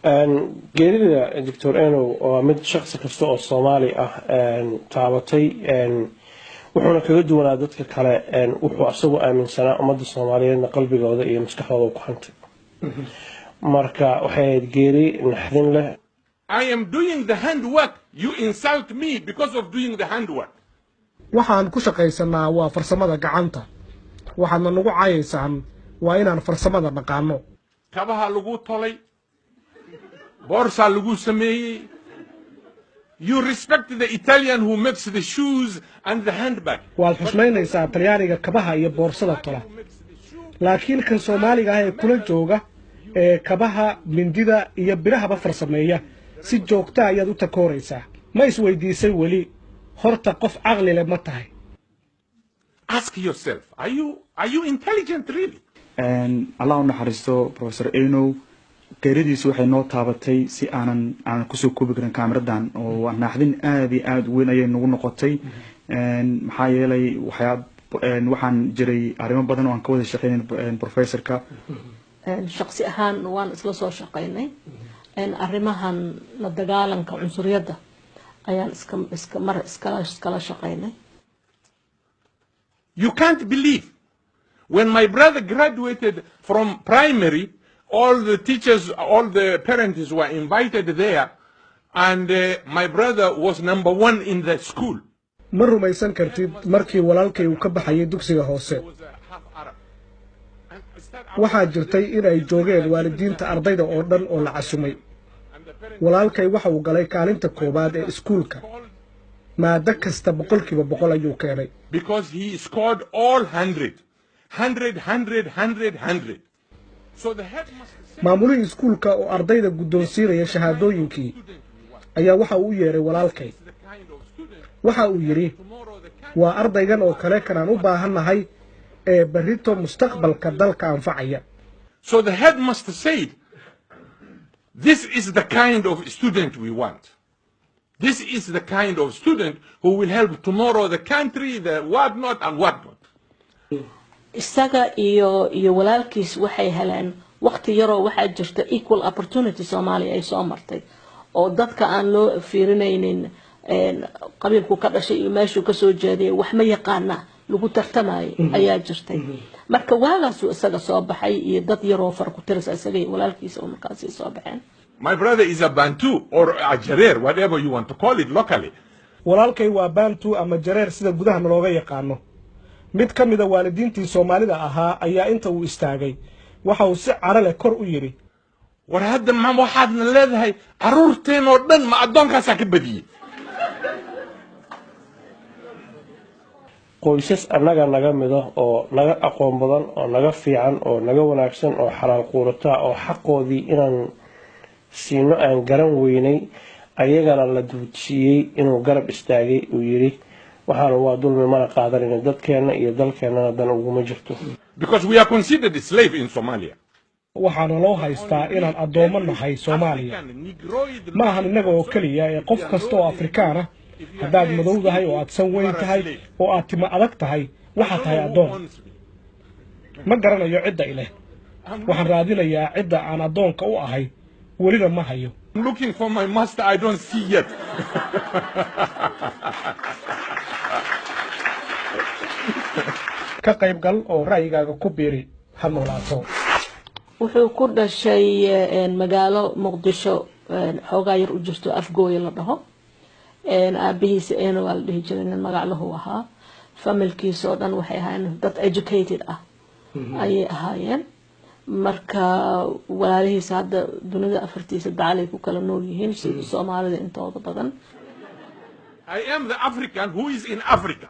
Geerida Doctor Enow waa mid shaqsi kasta oo Soomaali ah taabatay. Wuxuuna kaga duwanaa dadka kale, wuxuu asagu aaminsanaa ummadda Soomaaliyeedna qalbigooda iyo maskaxdooda ku hantay. Marka waxay ahayd geeri naxdin leh. I am doing the handwork. You insult me because of doing the handwork. Waxaan ku shaqaysanaa waa farsamada gacanta, waxaadna nagu cayaysaan waa inaan farsamada dhaqaano. Kabaha lagu tolay, boorsaa lagu sameeyey. You respect the Italian who makes the shoes and the handbag. Waad xushmaynaysaa Talyaaniga kabaha iyo boorsada tola, laakiin kan Soomaaliga ah ee kula jooga ee kabaha, mindida iyo birahaba farsameeya si joogta ayaad u takooraysaa. Ma isweydiisay weli horta qof caqli leh ma tahay? Ask yourself, are you intelligent, really? Allah u naxariisto Professor Enow. Geeridiisu waxay noo taabatay si aanan kusoo koobi karin kaamiradan, oo naaxdin aada iyo aada u weyn ayay nagu noqotay. Maxaa yeelay, waxyaa waxaan jiray arrimo badan oo aan ka wada shaqeynay professorka. Shaqsi ahaan waan isla soo shaqaynay. Arrimahan la dagaalanka cunsuriyadda ayaan iska mar iskala shaqaynay. You can't believe. When my brother graduated from primary, all the teachers, all the parents were invited there, and my brother was number one in the school. Ma rumaysan kartid, markii walaalkay uu ka baxayay dugsiga hoose, waxaa jirtay in ay joogeen waalidiinta ardayda oo dhan oo la casumay. Walaalkay waxa uu galay kaalinta koowaad ee iskuulka. Maado kasta 100% ayuu keenay. Because he scored all 100. 100, 100, 100, 100. So the headmaster said, Maamulihii iskuulka oo ardayda guddoonsiinaya shahaadooyinkii ayaa waxa uu u yeedhay walaalkay. The kind of student Waxa uu yidhi, tomorrow the country "Waa ardaygan oo kale kanaan u baahannahay ee berrito mustaqbalka dalka anfacaya." So the headmaster said, "This is the kind of student we want. This is the kind of student who will help tomorrow the country, the whatnot and whatnot." Isaga iyo walaalkiis waxay heleen waqti yaroo waxaa jirta equal opportunity Soomaaliya ay soo martay, oo dadka aan loo fiirinaynin qabiilku ka dhashay iyo meeshuu kasoo jeedayay, wax ma yaqaana lagu tartamayay ayaa jirtay. Marka waagaasuu isaga soo baxay iyo dad yaroo far ku tirisa, isaga iyo walaalkiisa oo markaasi soo baxeen. My brother is a Bantu or a Jarer, whatever you want to call it locally. Walaalkay waa Baantu ama Jareer, sida gudaha nalooga yaqaano. Mid ka mida waalidiintii Soomaalida ahaa ayaa inta uu istaagay waxa uu si cadho leh kor u yidhi, "War hadda ma waxaadna leedahay carruurteen oo dhan ma addoonkaasaa ka badiyey?" Qoysas annaga naga mida oo naga aqoon badan oo naga fiican oo naga wanaagsan oo xalaal quurataa oo xaqoodii inaan siino aan garan weynay, ayagana la duudsiiyey, inuu garab istaagay, uu yidhi, "Waxaana waa dulmi, mana qaadanayno, dadkeenna iyo dalkeennana dan uguma jirto." Because we are considered a slave in Somalia. Waxaana loo haystaa inaan addoommo nahay Soomaaliya. Ma ahan innaga oo keliya ee qof kasta oo Afrikaan ah. Haddaad madowdahay oo aad san weyn tahay oo aad timo adag tahay, waxaad tahay addoon. Ma garanayo cidda ileh. Waxaan raadinayaa cidda aan addoonka u ahay, welina ma hayo. I'm looking for my master, I don't see yet. Ka qayb gal oo ra'yigaaga ku biiri. Ha noolaato. Wuxuu ku dhashay magaalo Muqdisho xoogaa yar u jirto, Afgooye la dhaho. Aabihiisa Eno waa la dhihi jiray, nin magac lahu ahaa. Familkiisa oo dhan waxay ahaayeen dad educated ah ayay ahaayeen. Marka walaalihiisa hadda dunida afartiisa dacalay ku kala nool yihiin, sida Soomaalida intooda badan. I am the African who is in Africa.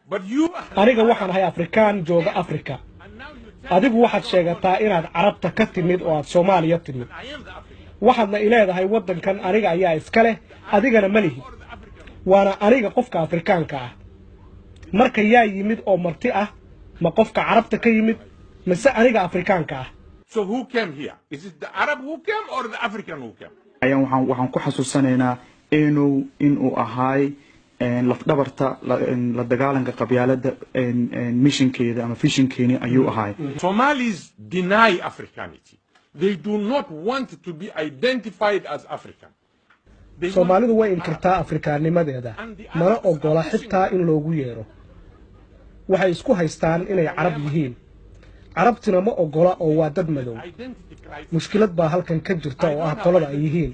But you Aniga waxaan ahay Afrikaan jooga Afrika. Adigu waxaad sheegataa inaad Carabta ka timid oo aad Soomaaliya timid. I am the African. Waxaadna ileedahay waddankan aniga ayaa iska leh, adigana ma lihi, waana aniga qofka Afrikaanka ah. Marka yaa yimid oo marti ah? Ma qofka Carabta ka yimid mise aniga Afrikaanka ah? So who came here? Is it the Arab who came or the African who came? Ayaan waxaan ku xasuusanaynaa Enow inuu ahaay lafdhabarta la dagaalanka qabyaaladda. Missionkeeda ama visionkeeni ayuu ahaay. Somalis deny Africanity. They do not want to be identified as African. They want Soomaalidu way inkirtaa Afrikaannimadeeda, mana oggola xitaa in loogu yeedho. Waxay isku haystaan inay Carab yihiin, Carabtina ma oggola oo waa dad madow. Identity crisis. Mushkilad baa halkan ka jirta oo ah qolada ay yihiin.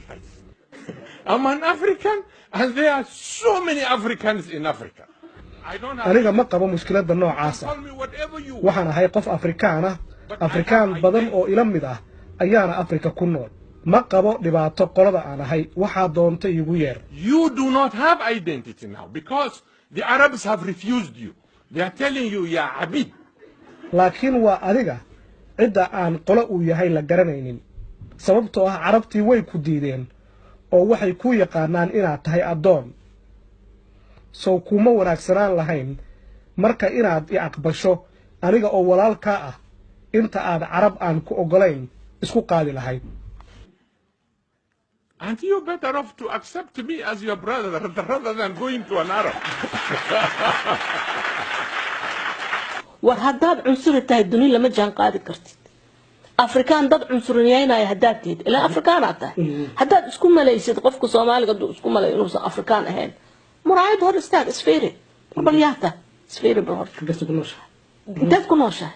I'm an African, and there are so many Africans in Africa. I don't have. Aniga ma qabo mushkiladda noocaas ah. Call me whatever you want. Waxaan ahay qof Afrikaan ah, Afrikaan badan oo ila mid ah ayaana Afrika ku nool. Ma qabo dhibaato qolada aan ahay, waxaa doonta iigu yeer. You do not have identity now because the Arabs have refused you. They are telling you, Ya Abid. Laakiin waa adiga cidda aan qolo uu yahay la garanaynin, sababtoo ah Carabtii way ku diideen oo waxay ku yaqaanaan inaad tahay addoon. Sow kuma wanaagsanaan lahayn marka inaad i aqbasho aniga oo walaalkaa ah inta aad Carab aan ku oggolayn isku qaadi lahayd? Aren't you better off to accept me as your brother rather than going to an Arab? War haddaad cunsuri tahay, duni lama jaan qaadi kartid. Afrikaan dad cunsuriyeynaya haddaad tihid, ilaa Afrikaanaad tahay, haddaad isku malaysid, qofka Soomaaliga hadduu isku malayo inuusan Afrikaan ahayn, muraayad hor istaag, isfiiri, bal yaa tahay, isfiiri bal horta inteed ku nooshahay.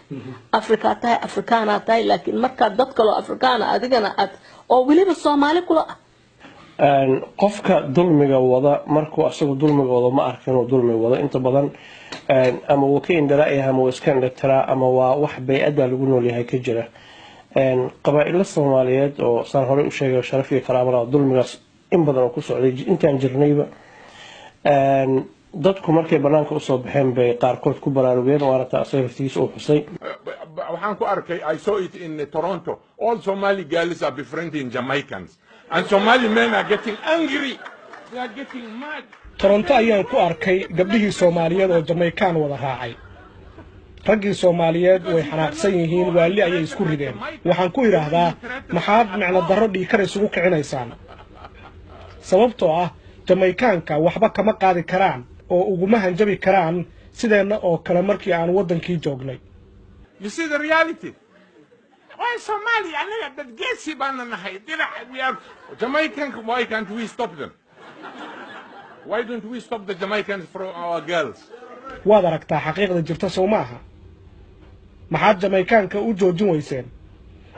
Afrikaa tahay, Afrikaanaa tahay, laakiin markaad dad kaloo Afrikaana adigana aad oo weliba Soomaali kula ah. Qofka dulmiga wada markuu asagu dulmiga wado ma arka inuu dulmi wado inta badan, ama wuu ka indhalaayahay ama wuu iska indhatiraa ama waa wax bay-adda lagu noolyahay ka jira. Qabaa-ilo Soomaaliyeed oo saan horey u sheegay sharaf iyo karaamada dulmigaas in badan oo ku socday intaan jirnayba, dadku markay banaanka usoo baxeen bay qaarkood ku baraarugeen, waana taa asaga laftigiisa uu xusay. Waxaan ku arkay, I saw it in Toronto. All Somali girls are befriending Jamaicans, and Somali men are getting angry. They are getting mad. Toronto ayaan ku arkay gabdhihii Soomaaliyeed oo Jamaykaan wada raacay. Raggii Soomaaliyeed way xanaaqsan yihiin, waalli ayay isku rideen. Waxaan ku idhaahdaa, maxaad micno darro dhiikar isugu kicinaysaan? Sababtoo ah Jamaykaanka waxba kama qaadi karaan oo uguma hanjabi karaan sideenna oo kale markii aan waddankii joognay. You see the reality? Why Somali? Anaga dad geesi baana nahay. Dirac, we are Jamaican. Why can't we stop them? Why don't we stop the Jamaicans from our girls? Waad aragtaa xaqiiqda jirta, sow maaha? Maxaad Jamaykaanka u joojin weyseen?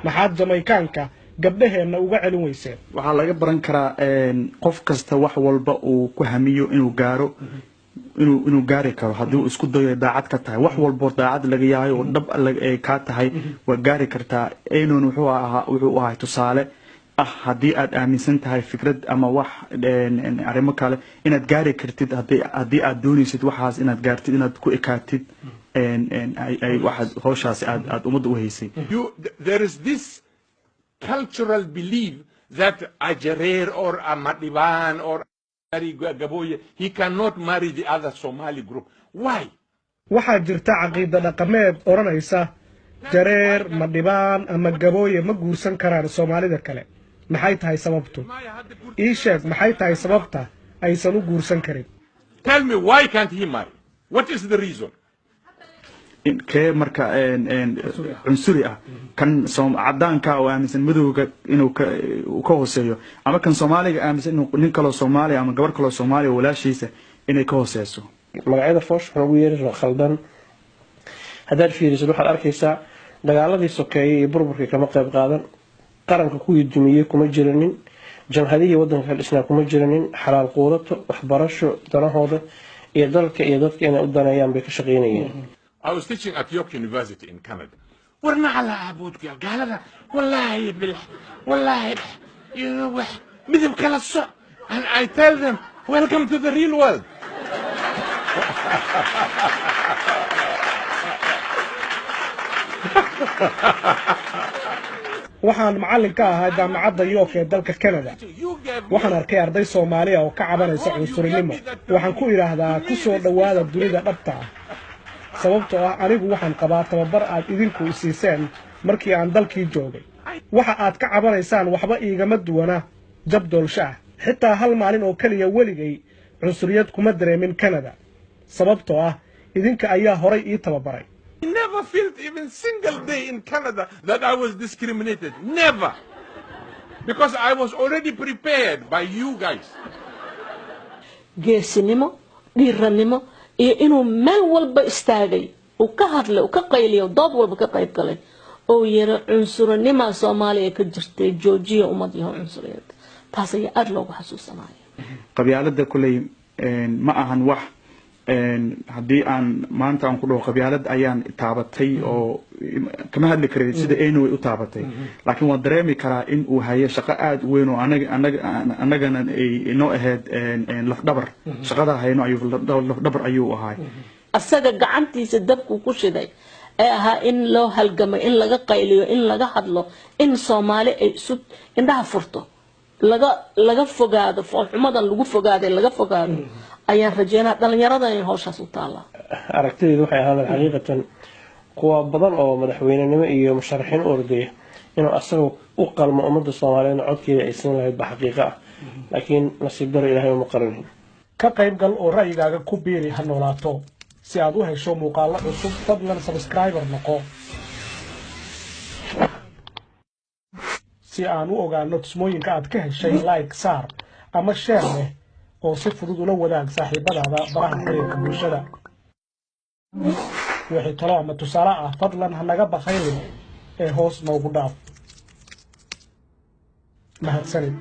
Maxaad Jamaykaanka gabdhaheenna uga celin weyseen? Waxaa laga baran karaa qof kasta wax walba uu ku hamiyo inuu gaaro inuu gaari karo haddii uu isku dayo, daacad ka tahay. Wax walbo daacad laga yahay oo dhab ay kaa tahay waa gaari kartaa. Aynon wuxuu ahay tusaale ah haddii aad aaminsan tahay fikrad ama wax arrimo kale inaad gaari kartid, haddii aad doonaysid waxaas inaad gaartid, inaad ku ekaatid ay waxaad hawshaasi aad ummadda u haysay. There is this cultural belief that a Jarer or a Madiban or Gaboye, he cannot marry the other Somali group. Why? Waxaa jirta caqiida dhaqameed odhanaysa Jareer, Madhibaan ama Gabooye ma guursan karaan Soomaalida kale. Maxay tahay sababtu? Ii sheeg, maxay tahay sababta aysan u guursan karin? Tell me, why can't he marry? What is the reason? Kee marka cunsuri ah, kan cadaanka oo aaminsan madowga inuu ka hooseeyo, ama kan Soomaaliga aaminsan inuu nin kaloo Soomaaliya ama gabar kaloo Soomaaliya walaashiisa inay ka hooseyso? Magacyada foosh waxaan ugu yeeri khaldan. Haddaad fiirisid waxaad arkaysaa dagaaladii sokeeyey iyo burburkii kama qayb qaadan, qaranka kuwii dumiyey kuma jiranin, jamhadihii wadanka ka dhisnaa kuma jiranin. Xalaal quudato, waxbarasho, danahooda iyo dalka iyo dadka inay u daneeyaan bay ka shaqaynayeen. I was teaching at York University in Canada. Warna ala abuudka gaalada, wallahi billah, wallahi, you know wax midab kala soc, and I tell them, welcome to the real world. Waxaan macallin ka ahaa Jaamacadda York ee dalka Canada. Waxaan arkay arday Soomaaliya oo ka cabanaysa cunsurinimo. Waxaan ku idhaahdaa, ku soo dhowaada dunida dhabta ah, sababtoo ah anigu waxaan qabaa tababar aad idinku isiiseen markii aan dalkii joogay. Waxa aad ka cabanaysaan waxba iigama duwana jab doolsho ah. Xitaa hal maalin oo keliya weligay cunsuriyad kuma dareemin Canada, sababtoo ah idinka ayaa horay ii tababaray. never felt even single day in Canada that I was discriminated. Never. Because I was already prepared by you guys. Geesinimo, dhiiranimo iyo inuu meel walba istaagay, uu ka hadlay, uu ka qayliyo, dood walba ka qayb galay oo yiri cunsurinima Soomaaliya ka jirtay joojiya, ummad yaho cunsuriyad. Taas ayaa aada loogu xasuusanaya. Qabyaaladda kuley ma ahan wax haddii aan maanta aan ku dhaho qabyaalad ayaan taabatay oo kama hadli karin sida Enow u taabatay, laakiin waan dareemi karaa in uu hayo shaqo aada u weyn oo anaga anaga annagana ay inoo ahayd lafdhabar. Shaqada hayno ayuu lafdhabar ayuu ahay. Asaga gacantiisa dabku ku shiday ee ahaa in loo halgamay, in laga qayliyo, in laga hadlo, in Soomaali ay isu indhaha furto, laga fogaado foolxumadan, lagu fogaaday, laga fogaado ayaan rajeynaa dhalinyaradan in hawshaas u taallaa. Aragtidaydu waxay ahaan lahayd xaqiiqatan kuwa badan oo madaxweynenimo iyo musharaxiin u ordaya inuu asaga u qalmo, ummadda Soomaaliyeedna codkeeda ay siin lahayd ba xaqiiqo ah, laakiin nasiib daro Ilaahay uma qarinin. Ka qaybgal oo ra'yigaaga ku biiri Ha Noolaato. Si aad u hesho muuqaallo cusub, fadlan subscriber noqo si aan u ogaano tusmooyinka aad ka heshay. Like saar ama share leh oo si fudud ula wadaag saaxiibadaada baraha xiriirka bulshada. Wixii talo ama tusaale ah, fadlan ha naga bakhaylin ee hoos noogu dhaaf. Mahadsanid.